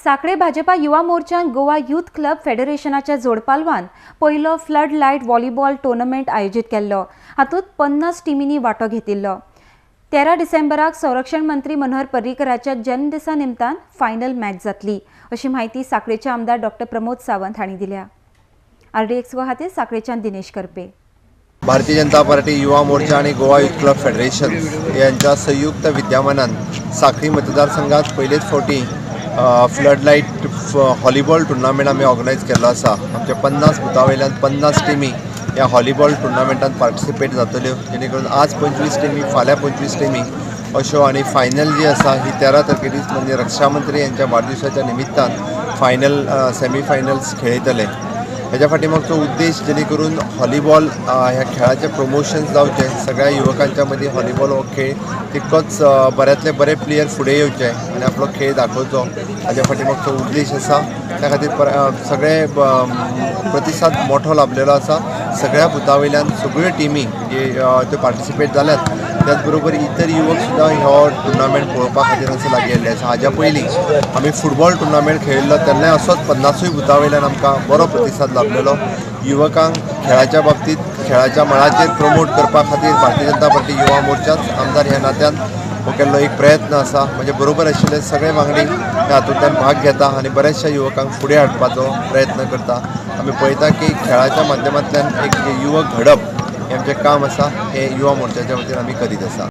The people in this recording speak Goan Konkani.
साखळे भाजपा युवा मोर्चान गोवा यूथ क्लब फेडरेशनाच्या जोडपालवान पयलो फ्लड लायट व्हॉलीबॉल टुर्नामेंट आयोजीत केल्लो. हातूंत 50 टिमींनी वांटो घेतिल्लो. 13 डिसेंबराक संरक्षण मंत्री मनोहर पर्रीकराच्या जन्मदिसा निमतान फायनल मॅच जातली अशी माहिती साखळेचे आमदार डॉक्टर प्रमोद सावंत हांणी दिल्या. आरडीएक्स खातीर साखळेच्यान दिनेश करपे. भारतीय जनता पार्टी युवा मोर्चा आणि गोवा यूथ क्लब फेडरेशन यांच्या संयुक्त विद्यमानान साखळी मतदारसंघात पयलेच फावटी फ्लड लायट व्हॉलीबॉल टुर्नामेंट आमी ऑर्गनायज केल्लो आसा. आमच्या 50 बुथा वयल्यान 50 टिमी ह्या व्हॉलीबॉल टुर्नामेंटान पार्टिसिपेट जातल्यो, जेणे करून आज 25 टिमी, फाल्यां 25 टिमी अश्यो आनी फायनल जी आसा ही 13 तारखेक म्हणजे रक्षामंत्री यांच्या वाडदिवसाच्या निमित्तान फायनल सेमीफायनल्स खेळयतले. हेज्या फाटीमागचो उद्देश जेणे करून व्हॉलीबॉल ह्या खेळाचें प्रमोशन जावचें, सगळ्या युवकांच्या मदीं व्हॉलीबॉल हो खेळ तितकोच बऱ्यांतले बरे प्लेयर फुडें येवचे आनी आपलो खेळ दाखोवचो, हाज्या फाटीमागचो उद्देश आसा. त्या खातीर सगळे प्रतिसाद मोठो लाभलेलो आसा. सगळ्या बुथा वयल्यान सगळ्यो टिमी जे त्यो पार्टिसिपेट जाल्यात, त्याच बरोबर इतर युवक सुद्दां हो टुर्नामेंट पळोवपा खातीर असो लागीं आयिल्ले आसा. हाज्या पयलीं आमी फुटबॉल टुर्नामेंट खेळिल्लो तेन्नाय असोच 50 बुथा वयल्यान आमकां बरो प्रतिसाद लाभलेलो. युवकांक खेळाच्या बाबतींत खेळाच्या मळाचेर प्रमोट करपा खातीर भारतीय जनता पार्टी युवा मोर्चाच आमदार ह्या नात्यान हो केल्लो एक प्रयत्न आसा. म्हणजे बरोबर आशिल्ले सगळे वांगडी ह्या हातूंतल्यान भाग घेता आनी बऱ्याचशा युवकांक फुडें हाडपाचो प्रयत्न करता. आमी पळयता की खेळाच्या माध्यमांतल्यान एक युवक घडप हें आमचें काम आसा, हें युवा मोर्चाच्या वतीन आमी करीत आसा.